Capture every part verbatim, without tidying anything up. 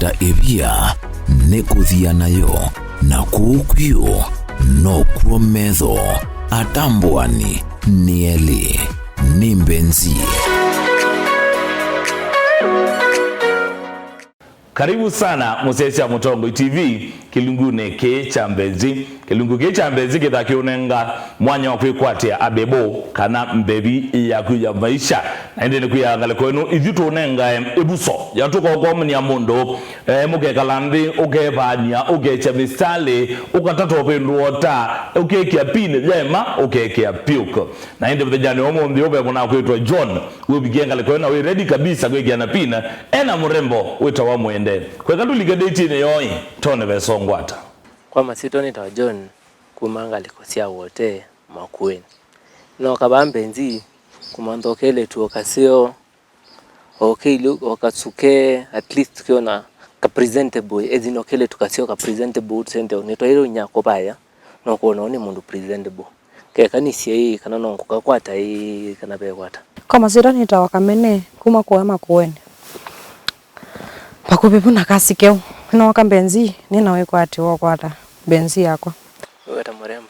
Ta ĩvia nĩkũthia nayo, na kũu kwĩũ nokw'o metho. Atambũani nĩ elĩ, nĩ Mbenzi. Karibu sana mũsyaĩĩsya Mũtongoi T V kĩlungunĩ kĩĩ kya Mbenzi. Kĩlungu kĩĩ kya Mbenzi kĩthaa kĩũnenga mwanya wa kwĩkwatĩa abebo kana mbevi yaku ya maisha. Na ĩndĩ nĩkwĩa ngalĩko ĩno, ithyĩ tũũnengae ĩvuso ya tũkokomany'a mũndũ, eh, mũkekala nthĩ, ũkevaany'a, ũkekya mĩsitalĩ, ũkatata ũvĩndũo ta, ũkekĩa pin yema, ũkekĩa pyũk. Na ĩndĩ mũthenyanĩ wa ũmũnthĩ ũvembo na kwĩtwa John, wĩvikie ngalĩko ĩno, wĩ ready kabisa kwĩkĩa na pin, ena mũrembo wĩtawa Mwende. Kweka tũlike ndĩtinĩ yoĩ, tone vesongwata. Kwa masyĩtwa nĩtawa John, kuma ngalĩko sya Wote, Makueni. Nooka vaa Mbenzi, kũmantha ũkelĩtu o kaseo, o kĩilũ, o kasuke, at least tũkĩona ka presentable, ethĩwa no kelĩtu kaseo ka presentable, tũsende, nĩtwaĩle ũnya kũvaya, no kwona nĩ mũndũ presentable. Keka nĩsye ĩ, kana no ngũkakwata ĩ, kana vekwata. Kwa masyĩtwa nĩtawa Kamene, kuma kũya Makueni. Vakuvĩ vu na kasi keũ. Nooka Mbenzi, nĩna wĩkwatyo wa ũkwata Mbenzi yakwa. Wĩweta mũrembo?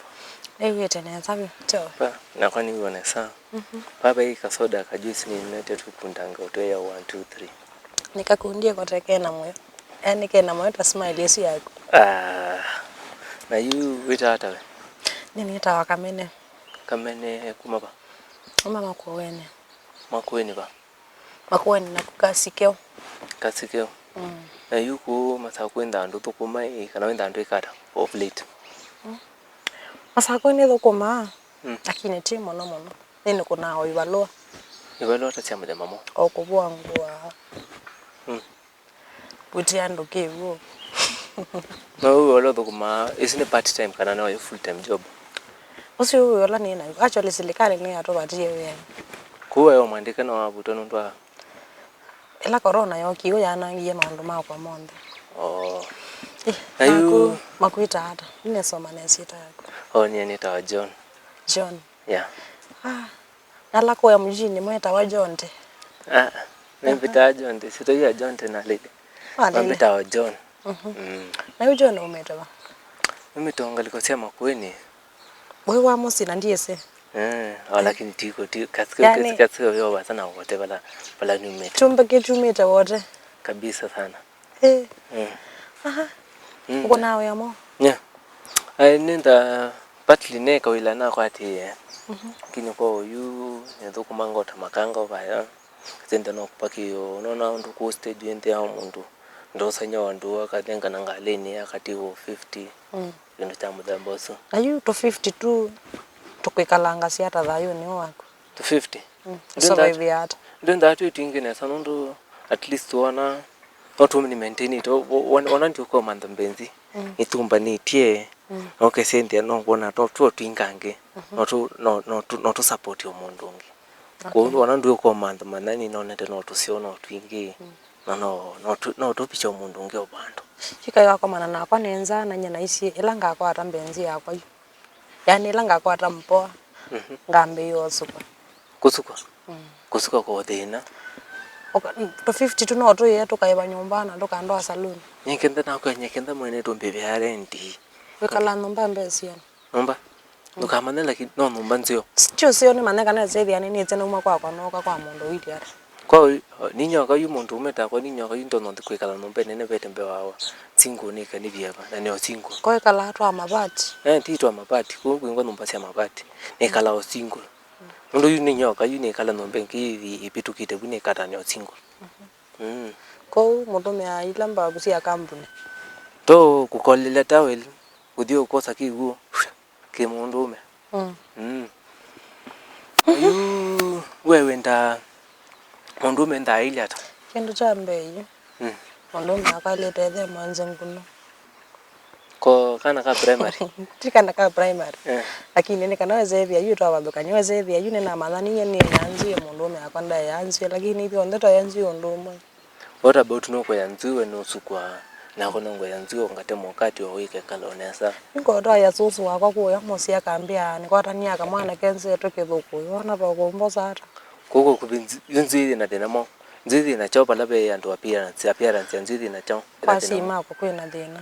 Nĩw'ĩte nesa vyũ. Teo. Ah, nakwa nĩw'o nesa. Mhm. Vava ĩ kasoda ka juice nĩnete tũkundanga ũtwea one, two, three. Nĩkakundie kote kena mũyo. Yaani kena mũyo ta smile ĩsu yaku. Ah, na yu wĩtaa ata we? Nĩ nĩtawa Kamene. Kamene kuma va? Kuma Makueni. Makueni va? Makueni na kasikeo. Kasikeo. Mm. Na yu kũu Masakũ wĩnthaa ndũthũkũma ĩ, kana wĩnthaa ndwĩkata of late? Mm. Masakũ nĩthũkũmaa, mm, lakini ti mũno mũno. Nĩnĩkũnaa o ivalũa. Ivalũa ta sya mũthemba mwaũ? O kũvũa ngũa. Mm. Kũtia andũ kĩw'ũ. Na ũu wĩa ũla ũthũkũmaa, ĩsu nĩ part time kana no full time job? Ũsu wĩa ũla nĩ nayo. Actually, silikalĩ nĩyatũvatie wĩa. Kũu waĩ o mwandĩke no wavutwa nũndũ wa? Ĩla corona yookie, ĩyo yanangie maũndũ makwa monthe. Oh. Eh, na yu naku makwĩta ata? Nĩnĩsoma na ĩsyĩtwa yaku. Oh, niĩ nĩtawa John. John. Yeah. Ah, nala kũya mjini mwetawa Jonte. Ah, nĩmbĩtaa Jonte, sitaiya Jonte na lĩlĩ. Wa lĩlĩ. Mambĩtaa John. Mhm. Mm. Na yu John umĩte va? Mimi to ngalĩko sya Makueni. Wĩ wa mũsyĩ na ndiĩsĩ. Eh, o lakini tiko, ti, kasike, yani, kasike, kasike yo basa na wote bala, bala numĩte. Chumba kitumĩte wote. Kabisa sana. Eh. Mm. Aha. Mm. Ũkũnaa wĩa mwaũ? Yeah. Ai, nĩntha, partly ne kawĩla nakwatĩĩe. Mhm. Lakini kwa oyu nĩthũkũmanga o ta makanga ũvaya. Sente no kũpakĩo, nona ũndũ kũ stage ĩnthe ya mũndũ. Ndosany'a andũ akathenga na ngalĩnĩ akatiwa fifty. Mm. Kĩndũ kya mũthemba ũsu. Na yu tũ fifty tu tũkwĩkalanga siata thayũnĩ ũũ waku? Tũ fifty? Mm. Ndwenda-, survive ata? Ndwenda twĩ twingĩ nesa nũndũ at least wona no tũ maintain it. O-, o-, wona, wona ndiũkomantha mbenzi. Mm. Nĩtumbanĩtye. Mm. Na ũkesĩnthĩa no kwona to tũ twingangĩ. Mhm. No tũ, no, no tũ, no tũ support o mũndũ ũngĩ. Okay. Kwoou wona ndwĩkomantha manya nĩnonete no tũseo no twingĩ. Mm. Na no, no tũ, no tũvikye o mũndũ ũngĩ o vandũ. Yu kaĩ wakomana nakwa nĩ nza na nyie naisye ĩla ngakwata mbenzi yakwa yu. Yaani ĩla ngakwata mpoa, mhm, ngambĩĩa ũsukwa. Kũsukwa? Mm. Kũsukwa kwa thĩna. Oka-, tũ fifty tu no tũĩe tũkaĩva nyũmba na tũkandoa saloon. Nyie kenda nakwĩa nyie kenda mwene tũmbĩvĩa rendi. Wĩkala nyũmba mbee syana. Nyũmba? Mm. Ndũkamanye lakini no nyũmba nzeo. Ti ũseo nĩmanye kana ĩsethĩa nĩnĩte nauma kwakwa nooka kwa mũndũ ũilyĩ ata. Kwa ũ-, ninyoka yu mũndũ ũme takwa, ninyoka yu ndonya nthi kwĩkala nyũmba ĩnene vete mbee wawa. Single nĩka nĩ vyeva, na nĩo single. Kwa ĩkalaa twa mabati? Eh, ti twa mabati, kũu kwĩngwa nyũmba sya mabati. Nĩkala o single. Nũndũ yu nĩnyoka yu nĩkala nyũmba ĩngĩ ĩvĩtũkĩte vu nĩkata nĩo single. Mhm. Mm. Kwoou mũtũmĩaa ila mbavu sya kambunĩ? To kũkolelya towel, kũthi ũkosa kĩw'ũ, kĩ mũndũũme. Mm. Mm. Yu we wendaa mũndũũme endaa ailye ata? Kĩndũ kya mbee yu, mm, mũndũũme akwa alĩte ethe mwanze ngũno. Ko kana ka primary? Ti kana ka primary. Eh. Lakini nĩ kana wesethĩa yu twavathũkany'a, wesethĩa yu nĩnamanya ninyie nĩ na nzw'ĩ mũndũũme akwa ndaĩ ya nzw'ĩ, lakini ithyonthe twaya nzw'ĩ ũndũ ũmwe. What about nũkũya nzw'ĩ we nũsukwa, nakwa nũngũya nzw'ĩ o ngate mũkati o wĩkekala o nesa? Nĩngũtwaĩa sũsũ wakwa kũya mũsyĩ akambĩa, nĩkwatanie akamwana kenze tũkĩthũkũĩ, wona tokũmbosa ata? Kũkũ kũvi nzw'ĩ, yu nzw'ĩ yĩna thĩna mwaũ? Nzwĩthĩ na kyaũ vala ve andũ appearance, appearance ya nzwĩthĩ na kyaũ? Kwa asyai makwa kwĩ na thĩna.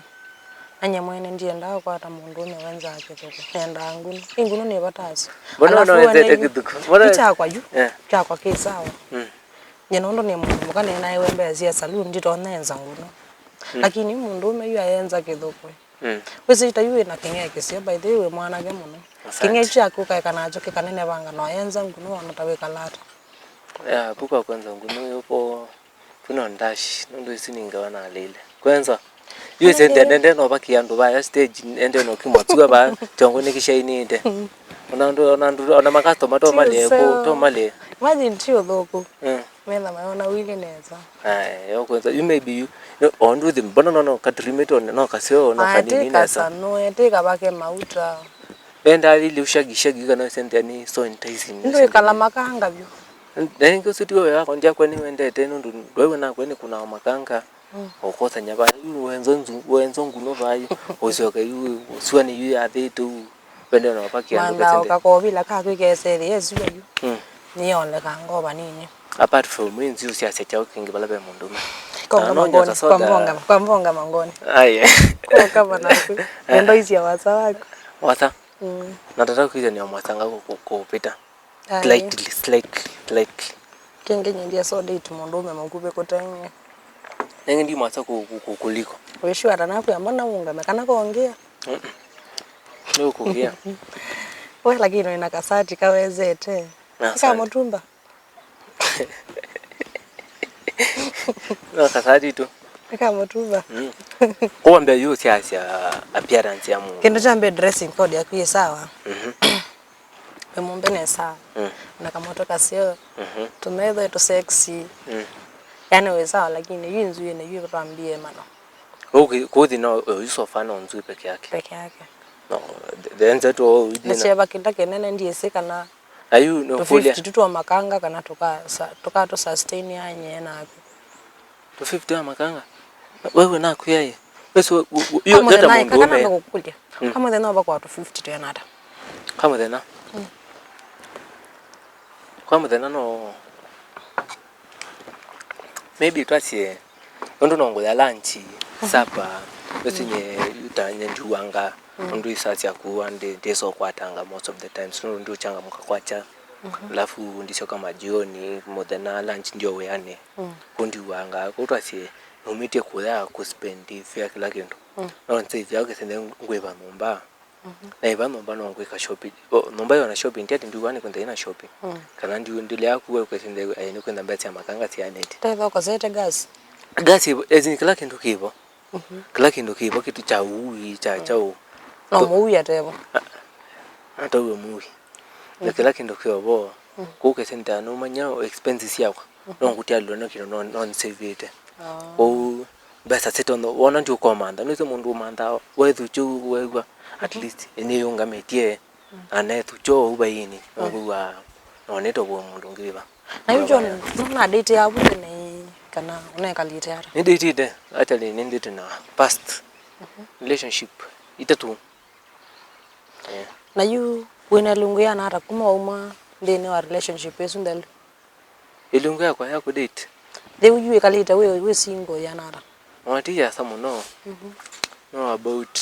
Na nyie mwene ndiendaa kũkwata mũndũũme wenzaa kĩthũkũ. Nendaa ngũnũ. Ĩ ngũnũ nĩ vata asyo? Mbona alafu ũna wenzete yu, kĩthũkũ? Mbona yu kyakwa yu, eh, kyakwa kĩ sawa. Mm. Nyie nũndũ nĩ mũndũ mũka nĩnaĩwe mbesa sya saloon, nditonya enza ngũnũ. Mm. Lakini mũndũũme yu ayenza kĩthũkũ. Mm. Wĩsĩ ta yu wĩ na kĩng'ee kĩseo, by the way, wĩ mwanake mũno. Asante. Kĩng'ee kyaku ũkaeka nakyo kĩkanenevanga na ũyenza ngũnũ ona ta wĩkala ata. Ya, vuka kwanza ngũnũ yu po. Kuna ndash, nũndũ isu nĩ ngawa nalĩle. Kwanza, yu ĩsĩ ndende, ndende no vakia andũ vaya stage, ende no kimwa tua va, kyongo nĩ kishainĩte. Ona andũ, ona andũ, ona makastoma to malie ku, to malie. Imagine ti ũthũku. Mm. Metha mayona wili nesa. Ai, yo kwanza, you maybe you, no, ondu thi, mbona no, no, katrimito, no, kaseo, no, kanini nesa. Ati kasa, no, ete kavake mauta. Enda lili ushagi, shagi kana sente ni so enticing. Ndio ikala makanga vyu. Na ĩngĩ ũsu tiwe wĩa wako, ndiakwa nĩwendete nũndũ ndwaiwe nakwa nĩ kũnawa makanga, mm, ũkosanya vaa yu wenzo nzu, wenzo ngũnũ vaa yu, ũsyoke yu, sua nĩ yu yathĩte u, wende na ũpakia andũ. Mantha kesende ũkakovila kakwĩkesethĩ yesu yu. Mm. Nĩyonekanga o vanini. Apart from ĩ nzi ũsyasya kyaũ kĩngĩ vala ve mũndũme? Konga mangoni, kwa mbonga, kwa mbonga mangoni. Ai. Kwa kama naku. Endo isia wasa waku. Wasa. Mm. Natata kwithania mwasanga kũpita. Ai. Slightly, slightly, slightly. Kĩngĩ nyendie so date mũndũũme mũkuvĩ kũteng'e. Nenge ndi mwasa ku, ku, ku, kuliko. Wĩshu ata naku ya mbona ungame kana kongea? Mm-mm. Nĩ ũkũgĩa. We lakini wĩna kasati kawezete. Na ika asante. Mũtumba. No kasati tu. Ika mũtumba. Mm. Kuombe yu siasya appearance ya mũndũ. Kĩndũ kya mbee dressing code yaku ĩ sawa. Mhm. Wĩ mũmbe nesa. Mm. Na kamoto kaseo. Mhm. Tũmetho tũ sexy. Mm. Yani wĩ sawa lakini yu nzui na yu twambie mano. Ũkĩ-, kũthi no, yu sofa no nzui peke yake. Peke yake. No, the, the nzeto yu. Nĩcheva kĩnda kĩnene ndiĩsĩ kana na yu nĩ tũ ũkũlya. Fifty tu twa makanga kana tũka, sa-, tũka tũ sustain anye naku. Tũ fifty wa makanga? Wewe naku yaye. Wewe yo, yo, yo ta mũndũ ũme. Kana nakũkũlya. Mm. Kamũthenya no vakwa tũ fifty twa nata. Kamũthenya. Mm. Kwa mũthenya no. Maybe twasye, nũndũ no ngũya lunch, supper, ũsinye, utanye ndiuanga, nũndũ isaa syaku ndi, ndisokwatanga most of the times, nũndũ ndiũchangamka kwakya, alafu ndisyoka majioni, mũthenya lunch ndio wĩanĩ, kũu ndiuanga, kũu twasye, naumĩtye kũya kũspend fare kĩla kĩndũ. No nsave au kĩsende ngwĩva nyũmba. Na ĩva nyũmba no ngwĩka shopping. O, nyũmba yona shopping, ti ati ndiuga nĩ kwenda ina shopping. Kana ndiu ndilea kuwa kwesende ai nĩ kwenda mbesa ya makanga sianĩte. Tetho kosete gas. Gas ĩvo, as in kĩla kĩndũ kĩvo. Kĩla kĩndũ kĩvo, kĩtu cha ui, cha chao. No mũui atevo. Atawe mũui. Na kĩla kĩndũ kĩovo. Kũu kesende no manya expenses yakwa. No ngutialilwa no kĩndũ no, no nsavĩte. Kũu mbesa sitono, wona ndiũkomantha, nĩsĩ mũndũ ũmanthaa, wethukya ũu weew'a, at least, nĩyũngamĩtye, na nethukya ũu vaini, nĩngwĩw'a, nonete ũvũĩ mũndũ ũngĩ wĩva. Na yu John, nũnadĩtĩaa vu tene ĩ, kana ũnekalĩte ata? Nĩndĩtĩte, actually, nĩndĩtĩ na past relationship itatũ. Eh. Na yu, wĩna ĩlungu yana ata kuma wauma nthĩnĩ wa relationship ĩsu nthelu? Ĩlungu yakwa ya kũdate. Rĩu yu wĩkalĩte wĩ, wĩ single yana ata? Ona ti yasa mũno. No about,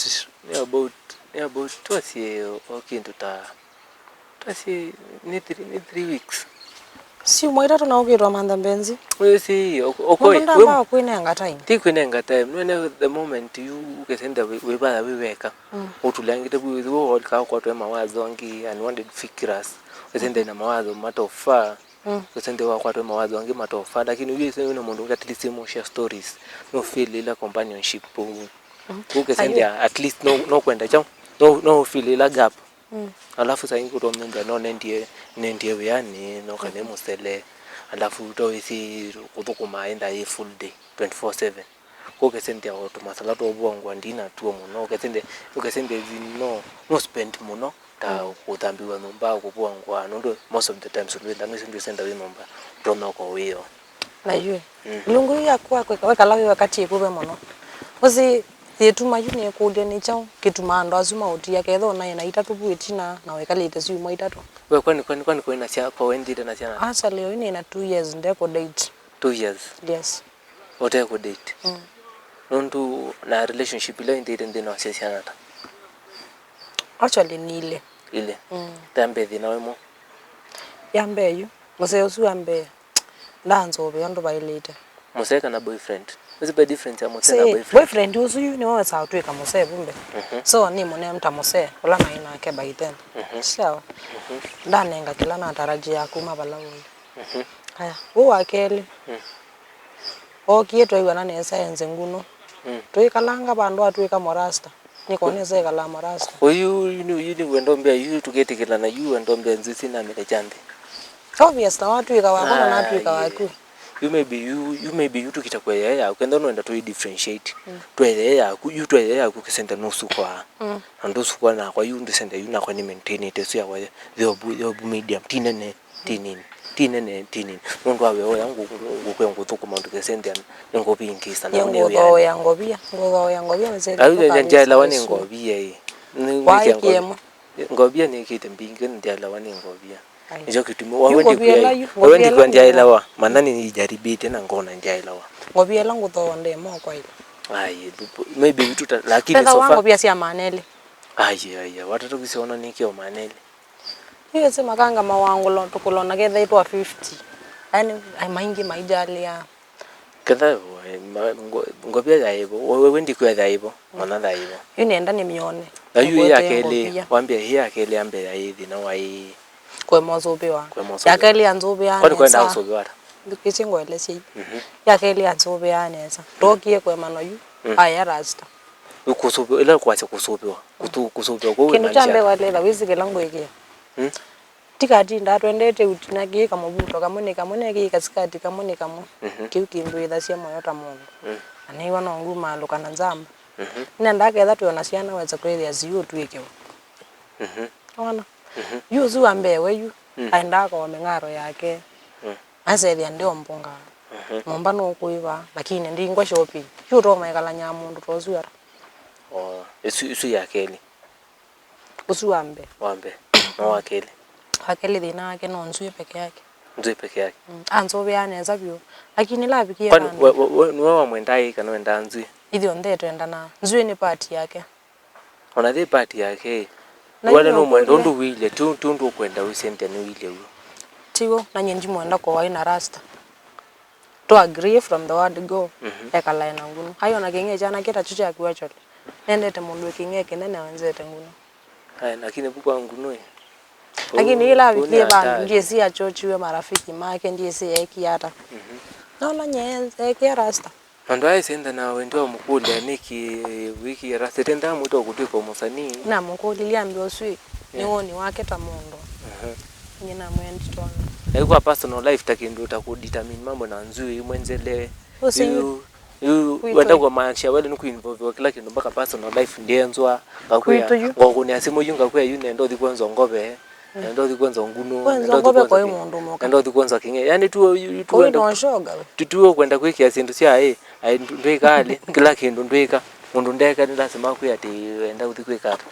nĩ about, nĩ about, twasye o kĩndũ ta, twasye nĩ three, nĩ three weeks. Syumwa itatũ na ũkĩtwa mantha mbenzi. Wĩsĩ, o-, okoi, mũndũ ndamba kwĩnenga time. Ti kwĩnenga time. Nĩwene the moment you ũkesenda wĩ, wĩ vaya wĩ weka. Ũtulangĩte vu, wĩthĩwa ũlika ũkwatwe mawazo angĩ, unwanted fikiras. Ũkesenda na mawazo matofa. Ũkesende wakwatwe mawazo angĩ matofa, lakini ũyũ ĩsĩ wĩna mũndũ ũngĩ at least mũ share stories, no feel ila companionship ũu. Ũkesende at least no, no kwenda chao, no, no feel ila gap. Alafu saa ingĩ ũtomwenda no nendie, nendie wĩanĩ, no kana mũsele, alafu to ĩsĩ kũthũkũma enda ĩ full day, twenty-four seven. Kũu ũkesende o tũmasala twa ũvũangwa ndina tuo mũno, ũkesende, ũkesende no, no spend mũno. Ta kũthambĩw'a nyũmba, kũvũa ngũa, nũndũ most of the times ũndũ wĩtha nũsĩ ndwĩsenda wĩ nyũmba, ũtonya ũko wĩoo. Na yu, ilungu yu yaku wakwĩka, wekala wĩ wakati ĩkũve mũno. Ũsĩ, yĩtuma yu nĩkũlye nĩ kyaũ kĩtumaa andũ asu maũtia, ketha ũnaĩ na itatũ vu ĩtina na wĩkalĩte syumwa itatũ? We, kwani, kwani, kwani kwĩ na syana, kwa wendite na syana? Actually, oyu nĩ na two years ndekũ date. Two years? Yes. Ũte kũ date? Mm. Nũndũ na relationship ila ĩndĩte nthĩnĩ wa syana ta? Actually, nĩ ilĩ. Ilĩ? Mm. Tambe thĩna wĩmwe? Ya mbee yu, mũsee ũsu wa mbee, ndanzũvĩa ũndũ vaĩlĩte. Mũsee kana boyfriend? Wĩsĩ ve difference ya mũsee na boyfriend? Boyfriend ũsu yu nĩwe wesaa ũtw'ĩka mũsee vumbe. Mhm. So, nĩ mũnee ta mũsee, ũla naĩ nake by then. Mhm. Sawa? Mhm. Ndanenga kĩla natarajia kuma vala ũĩ. Mhm. Aya, ũũ wa kelĩ. Mm. Ookie twaiwana nesa enze nguno. Mm. Tũikalanga vandũ atw'ĩka mũrasta. Nĩkonesa ĩkalaa mũrasta. Ũyu, yu nĩ, yu nĩ wendo mbĩa, yu tũketĩkĩlana, yu wendo mbĩa nzĩ sinamĩle kya nthĩ. Obvious, na watw'ĩka wakwa na natw'ĩka waku. You may be you, you may be you tũkita kwea yaku, kenda nũenda tũi differentiate. Mm. Tweye yaku, yu tweye yaku kĩsenta nũsukwa. Mm. Na ndũsukwa nakwa, yu ndĩsenta yu nakwa nĩ maintainĩte, ĩsu yakwa yobu, yobu medium, ti nene. Ti nini. Ti nene, ti nini. Nũndũ wa wĩa ũya ngũ-, ngũ-, ngũkwĩa ngũthũkũma ndũkesenzya nĩngũvingĩsa na nĩngũthooea ngovia. Ngũthooea ngovia, mzee. Ayu nĩkũka nja ĩlawa nĩ ngovia ĩ. Nĩ-, waĩkie ĩmwe. Ngovia nĩkĩte mbingĩ, nja ĩlawa nĩ ngovia. Ai. Nĩkyo kĩtumi. Yu wewe ngovia ndikwĩa ĩla yu, wewe ngovia ndikwĩa ĩla nja ĩlawa. Mana nĩnĩjaribĩte na ngona nja ĩlawa. Ngovia ĩla ngũthooa ndĩ moko ĩla. Ai, maybe vitu ta, lakini so far. Ngovia sya maana elĩ. Ai, ai, ai, watata kisiona nĩkĩo maana elĩ. Yu ĩsĩ makanga mawangũlo tũkũlona kethaĩtwa fifty. Yaani, ai, maingĩ maijalĩa. Ketha, eh, ma-, ngo-, ngovia yaĩvo. Wewe ndikwĩa yaĩvo. Mwana yaĩvo. Yu nenda nĩmyone. Na yu ya kelĩ, wambia hii ya kelĩ ambe yaĩ thĩna waĩ. Kwema ũsũvĩwa. Kwema ũsũvĩwa. Ya kelĩ ya nzũvĩa nesa. Kwani kwenda ũsũvĩwa ata? Ndukĩsĩ ngwelesye. Mhm. Ya kelĩ ya nzũvĩa nesa. Tokie kwema no yu. Mm. Aya rasta. Kũsũvĩwa, ĩla kwasya kũsũvĩwa. Kũsũ-, kũsũvĩwa kũu kĩndũ kya mbee walĩla wĩsĩ kĩla ngwĩkĩa. Mm. Tikatinda twendete utina kĩĩ kamũvuto kamwe nĩ kamwe, ne kĩĩ kasikati kamwe nĩ kamwe. Mhm. Kĩu kĩndwĩthasya mũyo ta mũndũ. Mm. Na nĩw'a no ngumaalũka na nzamba. Mhm. Nĩnendaa ketha twĩ ona syana wesa kwĩthĩa ziu ũtw'ĩke we. Mhm. Ona. Mhm. Yu ũsu wa mbee we yu, mm, aendaa koo mĩng'aro yake. Mm. Asethĩa ndĩombũnga. Mhm. Nyũmba nũkwĩva, lakini ndingwa shopping. Yu ũtomaĩkalany'a mũndũ ta ũsu ata? Oh, ĩsu, ĩsu ya kelĩ. Ũsu wa mbee. Wa mbee. No wa kelĩ. Wa kelĩ thĩna wake no nzw'ĩ peke yake. Nzw'ĩ peke yake. Mm. Anzũvĩaa nesa vyũ. Lakini lavikie. Kwani we, we, we, nĩwe wamwendaa ĩ kana wendaa nzw'ĩ? Ithyonthe twendanaa. Nzw'ĩ nĩ part yake. Ona yĩ part yake. Na wale yu no mwenda nũkũlya. Ũndũ wĩilye, ti, ti ũndũ ũkwenda wĩsenzya nĩ wĩilye w'o. Tiw'o, na nyie ndimwenda kũwaĩ na rasta. To agree from the word go. Mhm. Ekalae na ngunu. Ai ona kĩng'e kyana kĩta kyu kyaku actually. Nendete mũndũ wĩ kĩng'e kĩnene wenzete ngunu. Ai, lakini vu kwa ngunu ĩ. Lakini ila avikie vandũ, ndiĩsĩ achochiwe marafiki make, ndiĩsĩ ekie ata. Mhm. Nona nye ekie rasta. Andũ aa ĩsenda na wendi wa mũkũlya nĩkĩ wĩkĩe rasta? Ĩtenda mwĩta ũkũtw'ĩka mũsanii. Namũkũlilye ambĩa ũsu ĩ, nĩ woni wake ta mũndũ. Aha. Nyie namwĩa nditona. Na yu kwa personal life ta kĩndũ ta kũdetermine mambo na nzw'ĩ ĩmwe nzele. Ũsu yu, yu, yu wenda kũmaanisha wele nĩ kũinvolve kĩla kĩndũ mpaka personal life ndienzwa. Ngakwĩa, kwitũ yu. Ngokũnĩa simũ yu ngakwĩa yu nenda ũthi kwenzwa ngove. Nenda ũthi kwenzwa ngunu, nenda ũthi kwenzwa kĩng'e. Nenda ũthi kwenzwa kĩng'e. Yaani tu, tu, tu, nenda, tu, tu kwenda kwĩkĩa syĩndũ sya ĩ, ai, ndwĩka alĩ, kĩla kĩndũ ndwĩka. Mũndũ ndeka nĩ lasima akwĩa atĩ enda ũthi kwĩka ata.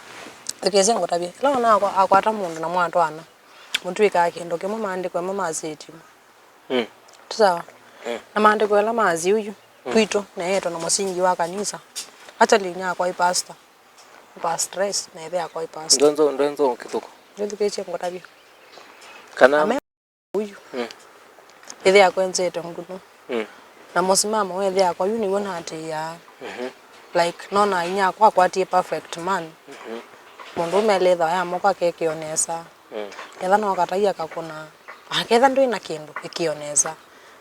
Thikĩĩsya ngũtavye. Ĩla ona akwa-, akwata mũndũ na mwatwaana, mũtwĩkaa kĩndũ kĩmwe maandĩko ĩmwe ma sĩtimu. Mm. Ti sawa? Mm. Na maandĩko ĩla ma asyai ũyu, mm, kwitũ, neetwe na mũsingi wa kanisa. Actually, inyia akwa ĩ pastor. Pastoress, na ĩthe akwa ĩ pastor. Ndwenzo, ndwenzo kĩthũkũ. Ndwĩthukĩĩsye ngũtavye. Kana ame ũyu. Mm. Ĩthe akwa enzete ngunu. Mm. Na mũsimamo wa ĩthe akwa yu nĩw'o naatĩĩaa. Mhm. Like, nona inyia akwa akwatie perfect man. Mhm. Mũndũ ũme alĩthawa ya moko akekĩo nesa. Mm. Ketha no katai akakũna. Aketha ndwĩ na kĩndũ, ĩkĩo nesa.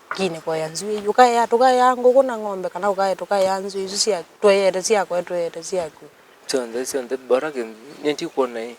Lakini kũea nzw'ĩ, ũkaea, tũkaea ngũkũ na ng'ombe, kana ũkae, tũkaea nzw'ĩ isu sya, tweete syakwa, tweete syaku. Syonthe, syonthe, bora ke, nye ndikwona ĩ,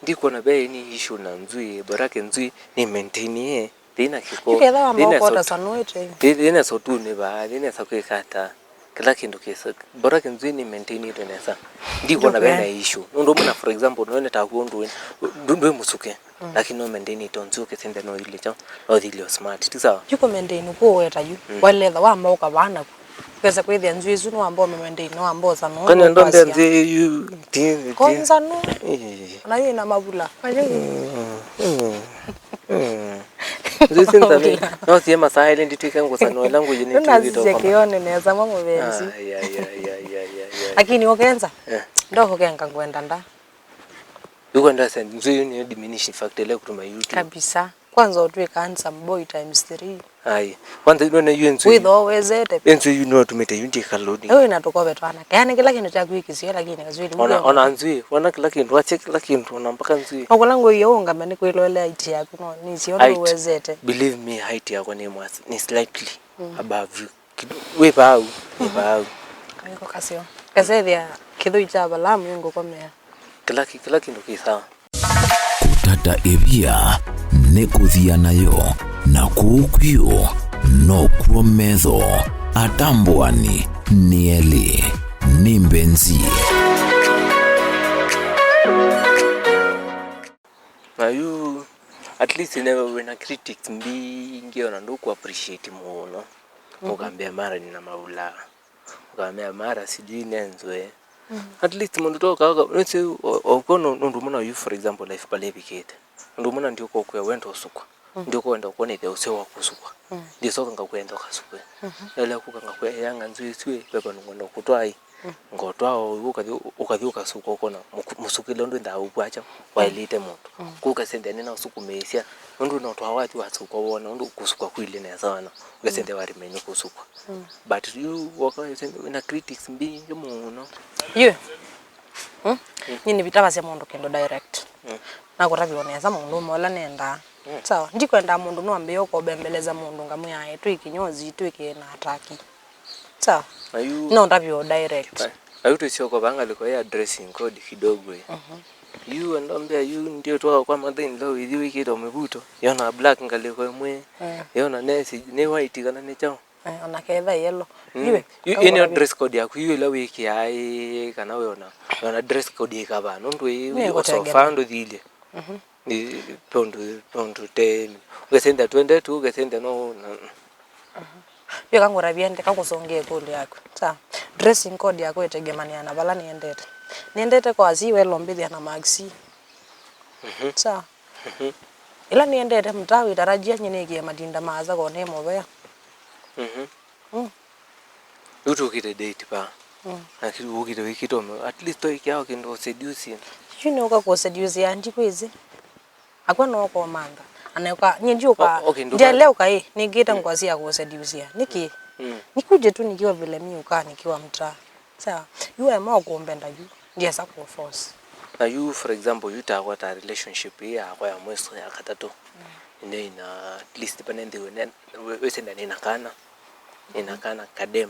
ndikwona ve any issue na nzw'ĩ, bora ke nzw'ĩ nĩ maintain ĩ, thĩna kĩko, yu ketha wamba thĩna ũkota so-, sanũĩte. Thĩ-, thĩna sotuni va, thĩna sa kwĩka ata. Kĩla kĩndũ kĩ set. Bora kĩnzw'ĩ nĩ maintainĩtwe nesa. Ndikwona ve na issue. Nũndũ ũmwe na, for example, nĩwone taku ũndũ wĩ, ndũ-, ndwĩ mũsuke. Mm. Lakini no maintainĩte nzw'ĩ ũkĩsĩnthya no ilye kyo, no thilyo smart. Ti sawa? Yu kũ maintain kũweta yu. Mm. Waletha wamba ũkavaa naku. Ũkesa kwĩthĩa nzw'ĩ isu nĩ wamba ũme maintain, nĩ wamba ũsa, nĩ wamba ũkwasya. Kwani ndo nde nzw'ĩ yu, ti, ti. Konza no. Eh. Na yĩ na mavula. Mm, mm, mm. Nzui sinzami. No sie masaa elĩ nditwike ngũsanwa ĩla ngũyĩ nĩ Nũnasisya kĩone nesa ma mũvenzi. Lakini ũkenza? Eh. Ndo ũkenga ngwenda nda. Yukwenda send nzui nĩ diminish factor ile kutuma YouTube. Kabisa. Kwanza ũtwĩka handsome boy times three. Ai. Kwanza yu nĩ yu nzui. Wĩtho wezete. Nzui yu no tumite yu ndi kaloni. Ewe na tukove twana. Yani kila kindu cha kwikisio lakini kazwili. Ona ona nzui, ona kila kindu, ache kila kindu, ona mpaka nzui. Okula ngo yo ngamba ni kwilolea height yaku no, ni sio wezete. Believe me, height yako ni mwas, ni slightly above you. Kido-, wĩ vau, wĩ vau. Kawiko kasio. Kasethia kithoi cha balamu ngukomea. Kila ki-, kila kindu ki sawa. Kũtata ĩvia nĩ kũthia nayo, na kũu kwĩũ nokw'o metho atambũani nĩ elĩ. Nĩ mbenzi. Na yu, at least newe wĩna critics mbingĩ ona ndũkũ appreciate mũno. Ũkambĩa mara nina maulaa. Ũkamea mara sijui nenzwe. At least mũndũ toka nĩsĩ okw'o nũndũ mũna yu, for example, life pale ĩvikĩte. Nũndũ mũna ndiũka ũkwĩa wenda ũsukwa. Ndiũka wenda ũkwonethya ũseo wa kũsukwa. Ndisoka ngakwenda ũkasukwe. Naĩle kũka ngakwĩa yanga nzwĩ ĩsu ĩ, pepa nũkwenda ũkũtwaa ĩ. Ngotwaa ũkathi ũkathi ũkasukwa ũkona mũsukĩle ũndũ ĩndaa ũkwakya waĩlĩte mũndũ. Kũu ũkasenzya nĩna ũsukumĩĩsya. Nũndũ no twa wathi wasukwa wona ũndũ kũsukwa kwĩlĩ nesa wana. Ũkasenzya warĩmene kũsukwa. But yu woka wĩna critics mbingĩ mũno. Yu. Mm? Nyie nĩvitavasya mũndũ kĩndũ direct. Nakũtavya nesa mũndũ ũmwe ũla nendaa. Sawa, ndikwenda mũndũ no ambĩe ũkobembeleza mũndũ ngamwĩa aĩ twĩ kinyozi, twĩ kĩ na ataki. Sawa. Na yu no ntavya direct. Na yu tũsyoka vaa ngalĩko ya dressing code kidogo ĩ. Yu andũ ambĩa yu ndio twa kwa mother in law ithi wĩkĩte mĩvuto. Yona black ngalĩko ĩmwe. Yona nesi nĩ white kana nĩ chao. Eh, ona ketha yellow. Mm. Iwe, yu, yu nĩyo dress code yaku, yu ĩla wĩkĩaa ĩ, kana wĩona, wĩona dress code ĩkavaa, nũndũ ĩ, nĩ ũsofa ndũthilye. Nĩ pondũ, pondũ te, ũkesenda twende tu, ũkesenda no, na. Yu kangũravya ndeka kũsongea ĩkũlyo yaku. Sa, dressing code yaku ĩtegemanĩa na vala nĩendete. Nĩendete kwa asi welo mbĩthĩa na maxi. Sa, ĩla nĩendete mtaa wĩtarajia nyie nĩkĩe matinda maasa ko nĩ mũvea. Mm. Rĩu tũkĩte date pa. Mm. Lakini ũkĩte wĩkĩte ũme-, at least twaĩkĩao kĩndũ seducing. Yu nĩũka kũseducĩa ndikwĩsĩ. Akwa no kũmantha. Aneka, nyie ndiũka, o-, okay, ndũka- ndieleũka ĩ, nĩngĩte ngwa cia kũseducĩa. Nĩkĩ? Mm. Nikuje tu nikiwa vile mi ukaa nikiwa mtaa. Sawa, yu ema ũkũmbenda yu, ndiesa kũ force. Na yu, for example, yu takwa ta relationship ii yakwa ya mwiso ya katatũ. Mm. Ĩndĩ ĩna, at least pane nthiwe, wĩsenda nĩna kana, nĩna kana kadem,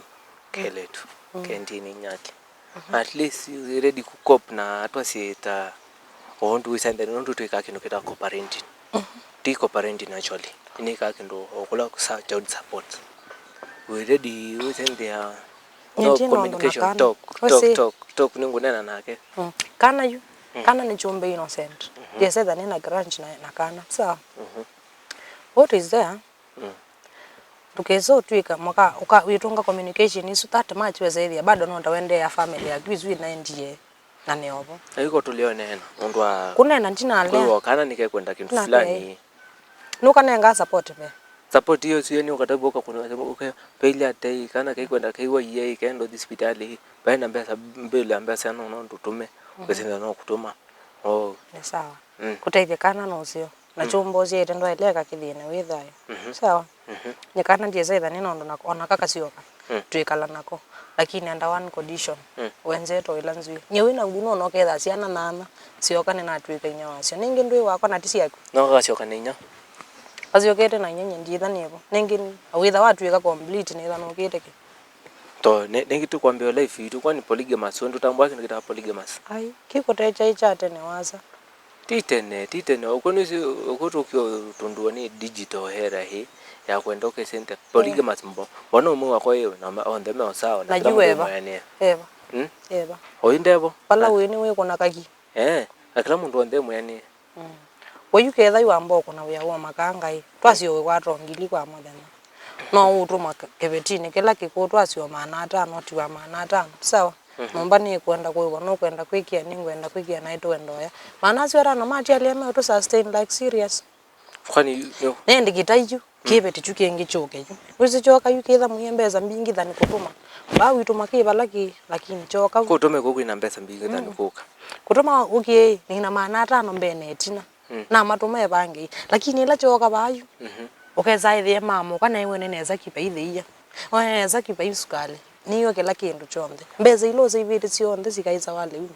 keletu, kendini nyati. At least ready kũ cope na atwa syĩta, o ũndũ wĩsenda, nũndũ twĩkaa kĩndũ kĩta co-parenting. Ti co-parenting actually, nĩkaa kĩndũ o kũla sa child support. We ready, wĩsendea No communication, talk, talk, talk, talk, nĩngũneena nake. Mm. Kana yu, kana nĩ kyũmbe innocent. Yes, either nĩna grudge na, na kana. Sawa? What is there? Ndũkese ũtw'ĩka, mũka, ũka, wĩtũnga communication isu that much wesethia, bado no ndawendeea family yaku isu inaendie. Na nĩ ovo. Aiko tũlĩoneena nũndũ wa kũneena ndinalea. Kwĩw'a kana nĩkekwenda kĩndũ fulani. Nũkanenga support ve. Support iyo sio nĩ ũkatavw'a ũkakũna ũke pailia tei kana kekwenda keiwa iye ikendo thi sipitali. Vaena mbesa, bill ya mbesa no no ndũtũme. Ũkĩsinda no kũtũma. Oh. Nĩ sawa. Mm. Kũtethya kana no sio. Na kyũmba ũsyaĩte ndwaĩle eka kĩthĩne wĩ thayũ. Sawa? Nĩ kana ndiesa ĩtha nĩ nondũ nako, ona kakasyoka, twĩkala nako. Lakini under one condition, wenzete o ĩla nzw'ĩ. Nyie wĩ na nguno no ketha syana nana, syoka nĩnatw'ĩka inya wasyo. Nĩngĩ ndwĩ wakwa na ti syaku. No kakasyoka na inya. Kasyokete na inya nyie ndiĩtha nĩvo. Nĩngĩ wĩtha watw'ĩka complete nĩtha nũkĩte kĩ. To, nĩ, nĩngĩ tũkwambĩa life itũ, kwani polygamous, we ndũtambũa kĩndũ kĩtawa polygamous? Ai, kĩkũtecha ĩ kya tene wasa. Ti tene, ti tene. Ũkw'o nĩsĩ, ũkw'o tũkĩo tũndũa nĩ digital era hĩ ya kwenda ũkĩsente. Polygamous mbo. Mbona ũmwe wakwa ĩ, na ma-, onthe me sawa, na kĩla mũndũ eva. Mwayanĩa. Eva. Hmm? Eva. Oyu ndevo. Pala wĩ nĩ wĩkũna kaki. Eh, na kĩla mũndũ onthe mwayanĩa. Mm. Wayu ketha yu wamba ũkũna wĩa wa makanga ĩ, twasyo wĩkwata o ngili kwa mũthenya. No ũtũma kĩ-, kĩvetinĩ kĩla kĩkũũ twasyo maana atano, tiwa maana atano. Sawa? Nyũmba nĩkwenda kũĩvwa, nũkwenda kwĩkĩa, nĩngwenda kwĩkĩa, naĩ tũenda ũya. Maana asu atano matialĩe meũtũ sustain like serious. Kwani yu, yu? Nĩndĩ kĩtai yu, kĩveti kyu kĩngĩ kyũke yu. Wĩsĩ kyoka yu kĩthamũie mbesa mbingĩ than kũtũma. Mbaa witũma kĩ vala kĩ, lakini kyoka yu. Kũtũme kũu kwĩna mbesa mbingĩ than kũka. Kũtũma ũkĩe, nĩna maana atano mbee na ĩtina. Mm. Namatũma evangei. Lakini ĩla kyooka vaa yu, ũkesa ĩthĩe mamoka na ĩwe nĩnesa kipa ithĩia. Ona nĩnesa kipa yu sukali. Nĩyo kĩla kĩndũ kyonthe. Mbesa ila ũseivĩte syonthe sikaĩsa walĩu.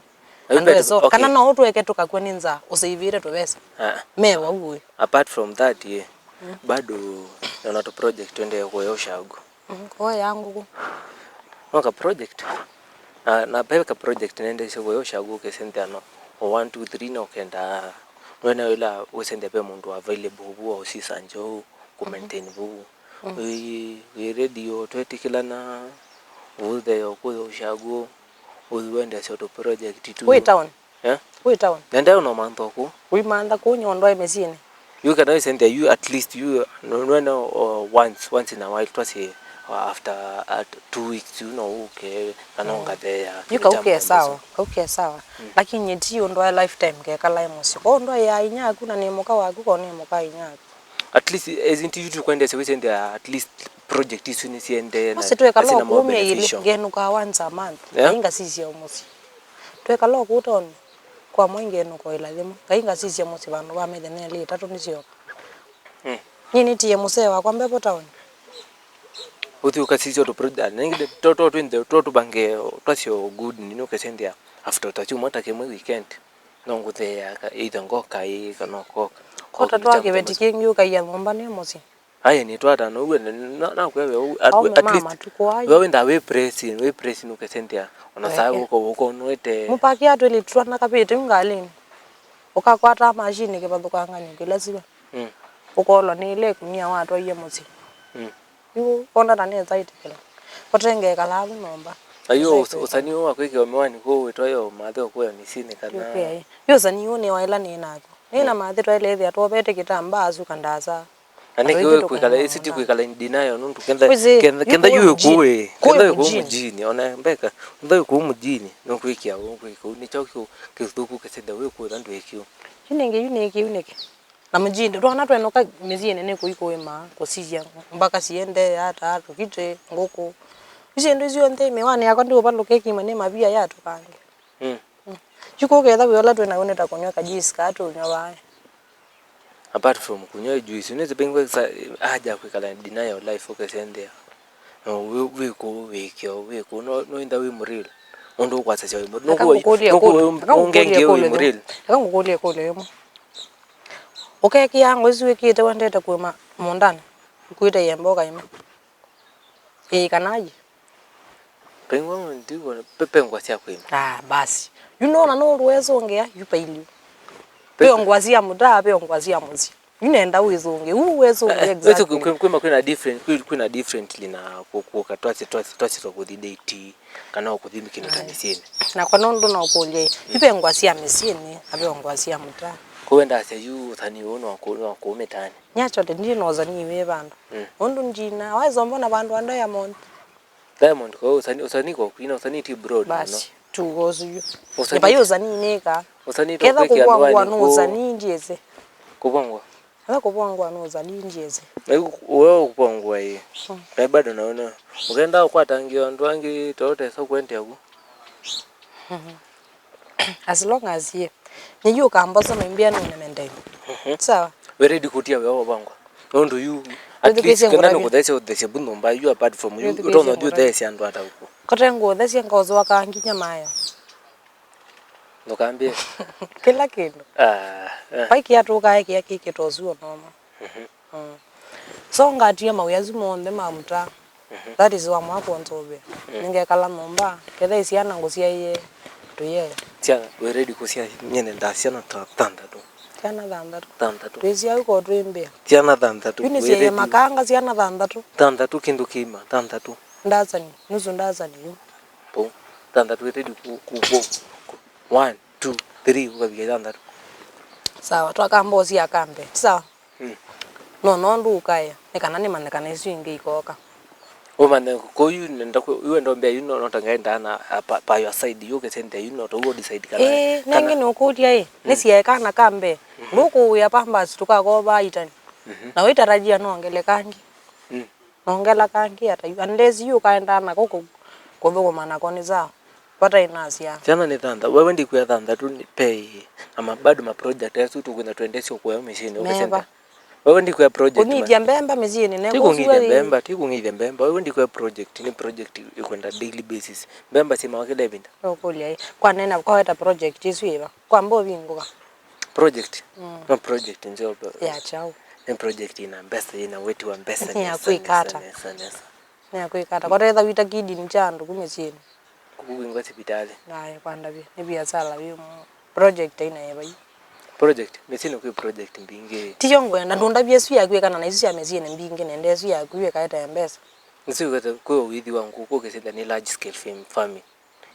Andũ eso, kana no ũtweke tũkakw'a nĩ nzaa, ũseivĩte tũvesa. Ah. Me vau ũĩ. Apart from that, ye, bado nona tu project twendee kuoya ushago. Mm, kuoya ngũkũ. No ka project. Na, na pe ka project nendesye kuoya ushago ũkĩsendea no. O one, two, three no kenda. Nwene ila ũsendea pe mũndũ available vu, o sisa njoo, ku maintain vu. Wĩ, wĩ ready o, twetĩkĩlana, ũthee o kũya ushago, ũthi wendesya tu project tu. Wĩ town? Eh? Wĩ town? Nenda no mantha kũu. Wĩmantha kũu nyondo ya mĩsyĩnĩ? Yu kana wĩsendea yu at least yu, no, no, no, uh, once, once in a while, twasye, uh, after, uh, two weeks, yu no ũke, kana ũngatheea. Yu kau ke sawa, kau ke sawa. Lakini ti ũndũ wa lifetime kekala e mũsyĩ. Kwa ũndũ ya inya yaku na nĩ mũka waku, kwa nĩ mũka inya yaku. At least, isn't it, tũkwendesya wĩsendea at least project isu nĩsiendee na. Ũsĩ twekala o kũu myei ĩlĩ, ngenũkaa once a month. Yeah. Ngai ngasisya o mũsyĩ. Twekala o kũu town, kwa mwai ngenũka o ĩla yĩmwe. Ngai ngasisya mũsyĩ vandũ va mĩthenya ĩlĩ ĩtatũ nĩsyoka. Mm. Nyie nĩtie mũsee wakwa mbevo town. Ũthi ũkasisya tu project, nĩngĩ to, to twende, to tũvange, twasyo good, nini ũkasendea after ta chuma ta kĩmwe weekend. No ngũtheea ka, either ngoka ĩ, kana ũkoka. Kota twa kĩveti kĩngĩ ũkaia nyũmba nĩ mũsyĩ. Aye, nĩ twatano ũguo, na, na, nakwĩa we, at, aume at ma least, matukũ ayo. We wenda wĩ pressing, wĩ pressing ũkesendea, ona saa ũko, ũko nwete. Mũpaki atwĩlĩ twana kapĩte ngalĩnĩ. Ũkakwata machine kĩvathũkangani kĩla siwa. Mm. Ũkolwa nĩ ile ĩkunia watwaie mũsyĩ. Mm. Yu, ona ta nĩnza ĩtĩkĩla. Kotengekala avu nyũmba. Ayo, ũsani ũũ wa kwĩkĩwa mĩwani kũu wĩtwayo mathe ũkũya mĩsyĩnĩ kana. Okay. Yu ũsani ũũ nĩ wa ĩla nĩ naku. Nĩ na mathe twaĩle ĩthĩa twovete kĩtambaa asu kandasa. Na nĩkĩ we kwĩkala, ĩsi ti kwĩkala in denial nũndũ kenda, kenda, kenda yu ĩkũĩ, kenda ĩkũĩ mujini, ona mbeka, kenda ĩkũĩ mujini, nũkwĩkĩa ũũ, kwĩkĩa ũũ, nĩ kyaũ kĩu kĩthũku kĩsenda wĩ kũtha ndwĩkĩũ. Yu nĩngĩ, yu nĩ kĩu nĩkĩ? Na mũjinde, twana twenũka mĩsyĩnĩ nĩ kũi kũĩma, kũsisya mbaka siendee ata, tũkitĩ, ngũkũ. Isyĩndũ syonthe mĩwanĩ yakwa ndiũvalũke kima nĩ mavia yatũkange. Mm. Mm. Yu kũketha wĩ ũla twĩ naw'o nĩ ta kũnywa kajuice kaa tũnywa vaĩ. Apart from kũnywa juice, nĩ zipengwe sa aja kwĩkala deny your life ũkesendea. No, wĩ, wĩ kũu, wĩ kĩo, wĩ kũu, no, no inda wĩ muril. Ũndũ ũkwasasya wĩ muril. Eka ngũkũlye ĩkũlyo, eka ngũkũlye ĩkũlyo ĩmwe. Eka ngũkũlye ĩkũlyo ĩmwe. Ũkekĩa ngũ isu wĩkĩte wendete kũĩma mũũndanĩ, ũkuĩte ĩembe ũkaĩma? Ĩĩ kana ayi? Pengwa ndiwona, pe, pengwa sya kũĩma. Ah, basi. Yu nona nũndũ wesũngĩa, yu pailyu. Pe- Peo ngwa sya mũtaa, peo ngwa sya mũsyĩ. Yu nenda wĩsũngĩ, uu wĩsũngĩ exactly. Kwĩma kwĩna different, kwĩ, kwĩna differently na kũ-, kũka twasĩ, twasĩ, twasĩtwa kũthi date, kana kũthi kĩndũ ta mĩsyĩnĩ. Nakwa nũndũ no kũlya ĩ, yu ve ngwa sya mĩsyĩnĩ, na ve ngwa sya mũtaa. Kũu wendasya yu ũsani ũũ no kũ-, no kũmĩtani. Nyachote ndi na ũsani wĩ vandũ. Mm. Ũndũ ndina, waĩsa mbona vandũ wa Diamond. Diamond, kwa hiyo usanii, usanii kwa kuina, usanii ti broad, basi, no? Tu gozu yu. Usanii. Nipa yu usanii nika. Usanii tu ketha kwĩkĩa kũvwangwa andũ nĩ ku-, usanii ndieze. Kũvwangwa? Ketha kũvwangwa nĩ usanii ndieze. Na yu wewe kũvwangwa ĩ. Mm. Na bado naona. Ũkenda ũkwatangia andũ angĩ, tote so kwendea ku. As long as ye. Nĩ yu ũkambosa maimbia nũne mendeni. Mhm. Sawa? We ready kũtia wĩa wa ũvangwa? Nũndũ yu, at least, kenda nũkũthesya ũthesye bu nyũmba yu, apart from yu, ũtonya ũthi ũthesya andũ ata ũku. Kote ngũthesya ngoswa kanginya mayo. Ndũkambie. Kĩla kĩndũ. Ah, ah. Vai kĩatũkae kĩa kĩkĩtosu onoma. Mhm. Mm. So ngatia mawĩa asu monthe ma mũtaa. Mhm. That is wamwa kũnzũvĩa. Mm. Nĩngekala nyũmba, ketha syana ngũsyaie tũyee. Syana, we ready kũsya nyene nda syana ta thanthatũ. Syana thanthatũ. Thanthatũ. Twĩsyaũ ko twĩ mbĩa. Syana thanthatũ. Yu nĩsyaie makanga syana thanthatũ. Thanthatũ kĩndũ kĩima, thanthatũ. Ndasani, nusu ndasani yu. Pau. Thanthatũ we ready ku, ku, ku, ku. One, two, three, ũkavika thanthatũ. Sawa, twakamba ũsya akambe. Sawa. Mm. No, no ndũkaĩa, nĩ kana nĩmanye kana isu ingĩ ikoka. Ũmanye kũu yu nenda kũ-, yu enda ũmbĩa yu no, no ta ngaenda na, a, pa, pa your side, yu ũkĩsendea yu no ta ũguo decide kana, ĩĩ, kana nengĩ nũkũlya ĩ, mm, nĩsyae kana ka mbee, Ndũkũĩa Pampers tũkakova itani. Mhm. Na wĩtarajia nongele kangĩ. Mm. Nongela kangĩ ata yu. Unless yu ũkaendaa nako kũ-, kũthũkũma nako nĩ sawa. Vata inasya. Syana nĩ thantha. Wewe ndikwĩa thanthatũ nĩ pei. Ama bado ma project asu tũkwenda twendesyo kũya mĩsyĩnĩ. Meva. Ũkĩsenda. Wewe ndikwĩa project. Kũng'ithya mbemba mĩsyĩnĩ, ne. Ti kũng'ithya mbemba, ti kũng'ithya mbemba. Wewe ndikwĩa project, nĩ project ĩkwenda daily basis. Mbemba syĩmawa kĩla ĩvinda. Ũkũlya ĩ. Kwa nena, kwa weta project ĩsu ĩva? Kwa mbo vingũka. Project? Mm. No project nzeo. Ya chao. Nĩ project ina mbesa, ina weti wa mbesa. Nĩ ya nesa, kwĩka nesa, ata? Nesa, nesa. Nĩ ya kwĩka ata? Kwa tetha wita kidini cha andũ ku mĩsyĩnĩ. Kuku kwingwa sipitalĩ. Naye kwandavya. Nĩ biasala wĩ mu-, project ina ĩva yu. Project? Mĩsyĩnĩ kwĩ project mbingĩ. Tiyo ngwenda, ndũndavya ĩsu yaku ĩkana na isu sya mĩsyĩnĩ mbingĩ, nenda ĩsu yaku ĩkaete mbesa. Nĩsĩ kwĩ ũithi wa ngũkũ ũkĩsĩthya nĩ large scale fam-, farming.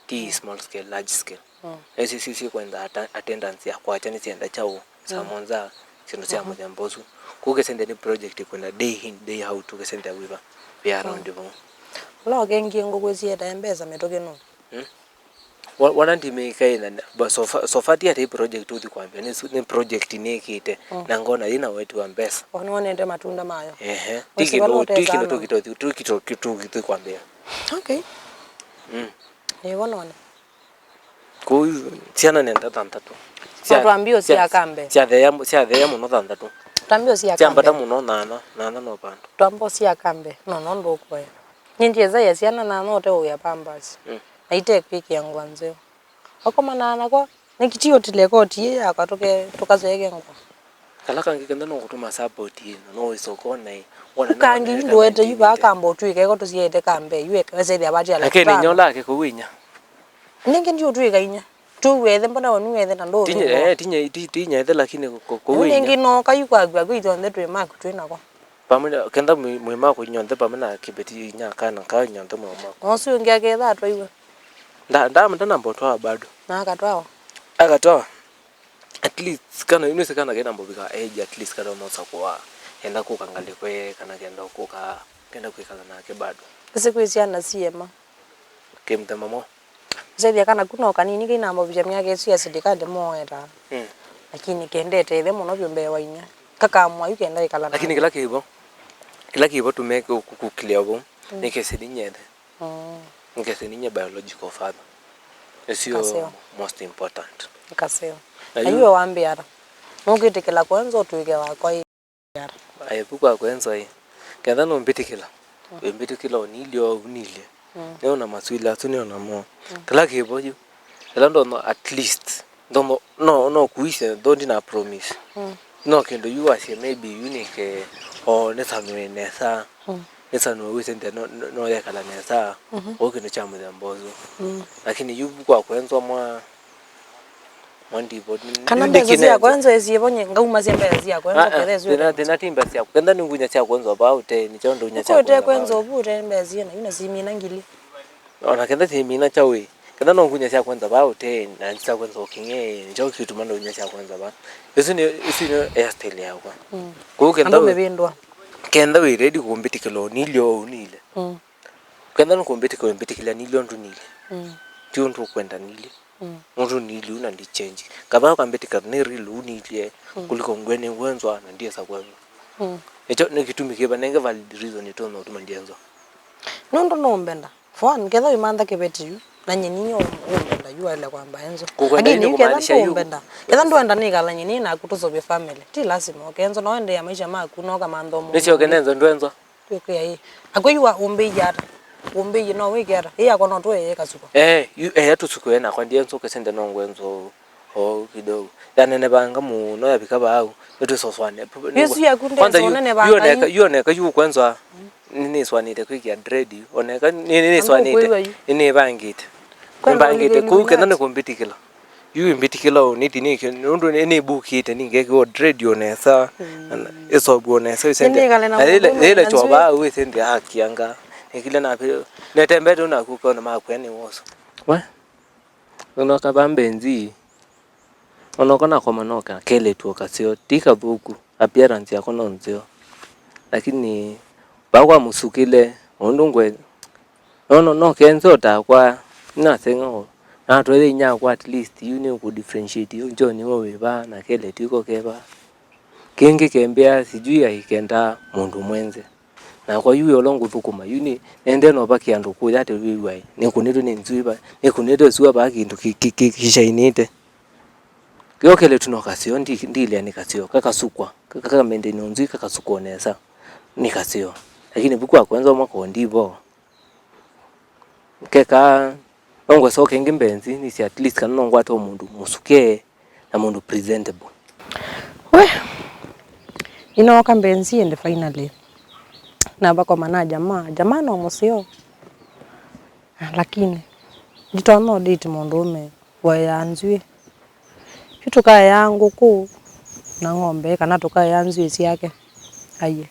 Ti small scale, large scale. Mm. Ĩsu, ĩsu, ĩsu kwenda ata-, attendance ya kwakya nĩsyenda kyaũ, saa mũonza, syĩndũ sya mũthemba ũsu. Kũu ũkĩsĩthya nĩ project kwenda day in, day out, ũkĩsĩthya wĩva, wĩ around vau. Ũla ũkengie ngũkũ ĩsietae mbesa mĩtũkĩ nũ? Hmm? Wa-, wana ndimĩikaĩ na, na, but so far, so far ti ata ĩ project ũthi kwambĩa, nĩ su-, nĩ project nĩkĩte, na ngona yĩna weti wa mbesa. O nĩwonete matunda mayo? Ehe. Ti kĩndũ, ti kĩndũ tũkĩtwa, tũkĩtwa, tũkĩtwa kwambĩa. Okay. Mm. Nĩvo none. Kũu syana nenda thanthatũ. No twambie ũsiakambe. Syatheea, syatheea mũno thanthatũ. Twambie ũsiakambe. Syambata mũno nana, nana no vandũ. Twamba ũsiakambe, no, no ndũkũea. Nyie ndiesa ya syana nana ũte ũya Pampers. Mm. Na itekwĩkĩa ngũa nzeo. Wakomana nakwa, nĩkĩ ti ũtile koti ĩ yakwa tũke-, tũkaseeke ngũa? Kala kangĩ kenda no kũtũma support ĩno, no wĩsa ũkona ĩ, wona. Yu kangĩ yu ndũete yu vaa kamba ũtw'ĩke eko tũsiaĩte kambe yu eka wesethĩa vati ala. Lakini nyola ake kũu inya. Nĩngĩ ndi ũtw'ĩka inya. Tũwethe mbona wanu wethe na ndũ. Tinye, eh, tinye, ti-, tinye ethe lakini kũ-, kũu inya. Nĩngĩ no kayu kwaku aku ithonthe twĩ maku twĩ nako. Pamwe na, kenda mwĩ, mwĩ maku nyonthe pamwe na kĩbeti inya kana ka nyonthe mwĩ maku. Nosu ũngĩ aketha atwaiwe. Nda, nda, nda namba ũtwawa bado. Na akatwawa. Akatwawa. At least, kana, nĩsĩ kana kena mbovika age, at least, kana ũnosa kũa, enda kũka ngalĩko ye, kana kenda kũka, kenda kwĩkala nake bado. Ĩsĩ kwĩ syana siema. Kĩ mũthemba mwa? Ũsethya kana ku no kanini, kĩna mbovika myaka ĩsu ya silikalĩ moeta. Mm. Lakini kendete ĩthe mũno vyũ mbee wa inya. Kakamwa yu kenda ĩkala nake. Lakini kĩla kĩvo, kĩla kĩvo tũmeke kũkilĩa vo, mm, nĩ kesi ninyethe. Mm. Nĩkese ninye biological father. Nĩsyo. Kaseo. Most important. Kaseo. Na na yu iwe wambĩa ata? Nũkwĩtĩkĩla kwenza ũtw'ĩke wakwa ĩ ata? Aĩ, vu kwa kwenza ĩ. Ketha nũmbĩtĩkĩla. Mm. Wĩmbĩtĩkĩla ũnilye o ũnilye. Mm. Nĩona maswĩla asu nĩona mo. Mm. Kĩla kĩvo yu. Kĩla ndono at least. Ndono no, no kuisye, though ndina promise. Mm. No kĩndũ yu wasye maybe yu nĩke o nĩsanũe nesa. Mm. Nĩsanũe wĩsĩ nthĩ no, no, no yekala nesa. Mhm. Kũu kĩndũ kya mũthemba ũsu. Mm. Lakini yu kwa kwenzwa mwa, mwa ndivo, ni-, kana ni-, mbesa ndikinenzwa. Sya kwenzwa ĩsivo nye, ngaumasya mbesa sya kwenzwa. Ah, ah, ketha ĩsu thĩna, thĩna ti mbesa sya, kenda nĩngunya sya kwenzwa vaa ũtee, nĩkyo ndũnya sya kwenzwa vaa. Kwenzwa vu ũtee mbesa syĩna, yu na simina ngili. Ona ketha simina kyaũ ĩ, ketha no ngunya sya kwenza vaa ũtee, na sya kwenza ũking'e, nĩ kyaũ kĩtuma no ngunya sya kwenza vaa? Ĩsu nĩ, ĩsu nĩ hairstyle yakwa. Mm. Kũu kenda andũ wĩ-, mevĩndwa. Kenda wĩ ready kũmbĩtĩkĩla ũnilye o ũnilye. Mm. Kenda nũkũmbĩtĩkĩla ũmbĩtĩkĩla nilye ũndũ nilye. Mm. Ti ũndũ ũkwenda nilye. Mm. Ũndũ nilye ũna ndi change. Kavaa ũkambĩtĩkĩla nĩ real ũnilye, mm, kuliko ngwe nĩ wenzwa na ndiesa kwenzwa. Mm. Nĩkyo nĩ kĩtumi kĩva nenge valid reason ĩtonya ũtuma ndienzwa. Nũndũ nũmbenda. For one, ketha wĩmantha kĩveti yu, na nyeni yu ũmbenda yu waĩle kwamba enzo. Kũkwenda. Lakini yu ketha ndũmbenda, ketha ndwenda nĩkala nyeni naku tũsũvye family. Ti lasima ũkenzo, no endeea maisha maku, no kamantha ũmũndũ. Nĩsyo ũngĩ. Kenenzo ndwenzwa. Twĩkwĩa ĩ. Akwĩ yu wa ũmbĩie ata? Ũmbĩie no wĩke ata? Ĩ yakwa no tũeye kasuko. Eh, yu, eh, atusuko ena kwa ndienzo kesende no ngwenzo. Oh, kidogo. Yanenevanga mũno yavika vau. Nĩtwĩsoswane. Yesu yaku kwanza ndenzo yu, nene vanga yu oneka, yu. Yu oneka yu kwanza. Nĩnĩswanĩte kwĩkĩa dread yu. Oneka nĩ, nĩnĩswanĩte. Nĩnĩvangĩte. Nĩmbangĩte. Kũu kenda nĩkũmbĩtĩkĩla. Yu ĩmbĩtĩkĩla ũnĩthi nĩkĩ, nũndũ nĩ, nĩbukĩte nĩngekĩwa dread o nesa. Mm. Na, na, ĩsobu o nesa, ĩsende. Nĩnĩkale na mũndũ yĩle, yĩle na nzwĩ. Choba, wĩsende akianga. Nĩkile na, netembete naku kona makwene woso. We? Nũnoka va mbenzi, onoka nakoma noka kelĩtu o kaseo, ti kathũku, appearance yako no nzeo. Lakini vaa kwa mũsukĩle, ũndũ ngwe, no, no, no kenze o takwa, nĩnaseng'a o, Na twethe inyakwa, at least yu nĩ kũ differentiate yu John we wĩ vaa na Kelly tiko ke vaa. Kĩngĩ kembĩa sijui aikendaa mũndũ mwenze. Nakwa yu ũla ngũthũkũma yu nĩ nende no vaki andũ kũya ate wĩw'aĩ. Nĩkũnĩtwe nĩ nzwĩva, nĩkũnĩtwe sua vaa kĩndũ kĩ- kĩ- kĩ- kĩshainĩte. Kĩokele tu no kaseo, ndi- ndilea nĩ kaseo, kakasukwa, kakamendenĩ ũnzui kakasukwa nesa, nĩ kaseo. Lakini vuku wa kwanza ũmwe kondi vo. Keka, no ngwesa ũkenge mbenzi, nĩsĩ at least kana no ngwate o mũndũ mũsuke na mũndũ presentable. We, nĩnooka mbenzi ĩndĩ finally. Na vakoma na jamaa, jamaa no mũseo. Lakini, nditonya ũdate mũndũũme. Kũea nzw'ĩ. Yu tũkaeaa ngũkũ na ng'ombe, kana tũkaeaa nzw'ĩ syake? Aiee.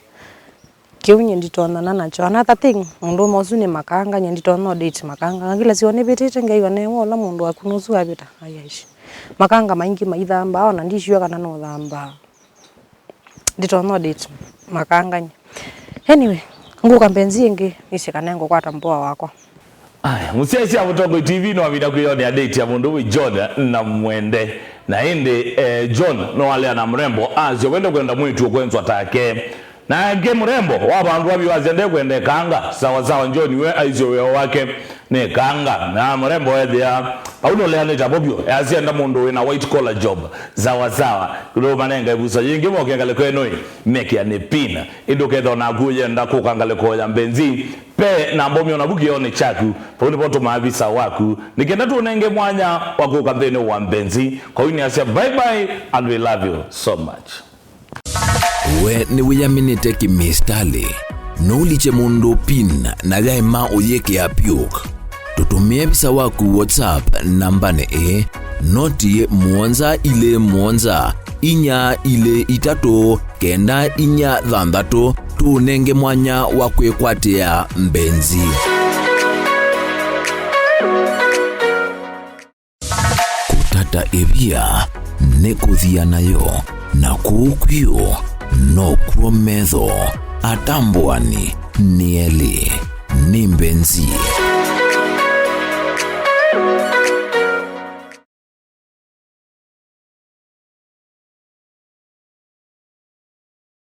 Kĩu nyie nditonyana nakyo. Another thing, mũndũũme ũsu nĩ makanga, nyie nditonya ũdate makanga. Ngakĩla sio nĩvĩtĩte ngeiwa newa ũla mũndũ waku nũsu avĩta. Aiee. Makanga maingĩ maithambaa, ona ndisua kana nũthambaa. Nditonya ũdate makangany'e. Anyway, ngũka mbenzi ĩngĩ, nĩsĩ kana ngũkwata mboa wakwa. Aya, mũsyaĩĩsya Mũtongoi T V no avinda kwĩyonea date ya mũndũ wĩ John na Mwende. Na ĩndĩ, eh, John no alea na mrembo asyo wende kwenda mwĩtu ũkwenzwa take. Nake mrembo wavandũa vyũ asya ndekwenda ĩkanga. Sawa sawa, John we aisyo wĩoo wake nĩ ĩkanga. Na mrembo ethĩa vau nũleanĩte avo vyũ, asya enda mũndũ wĩna white collar job. Sawa sawa. Kũlũ manenga ĩvuso yĩngĩ moke ngalĩko ĩno ĩ, mekĩa nĩ pin. Ĩndĩ ũkethwa naku ũyenda kũka ngalĩko ya mbenzi, pe namba ũmyona vu kĩonĩ kyaku. Vau nĩvo tũmaa visa waku. Nĩ kenda tũnenge mwanya wa kũka nthĩnĩ wa mbenzi. Kwa hiyo nĩasya bye bye and we love you so much. We nĩwĩyaminĩte kĩmĩsitalĩ? Nũlikye mũndũ pin na yaema ũyĩkĩa pyũk. Tũtũmĩe visa waku WhatsApp nambanĩ ĩĩ, noti mũonza ilĩ mũonza, inya ilĩ itatũ, kenda inya thanthatũ, tũũnenge mwanya wa kwĩkwatĩa mbenzi. Kũtata ĩvia nĩ kũthia nayo, na kũu kwio nokw'o metho atambũani nĩ elĩ. Nĩ mbenzi.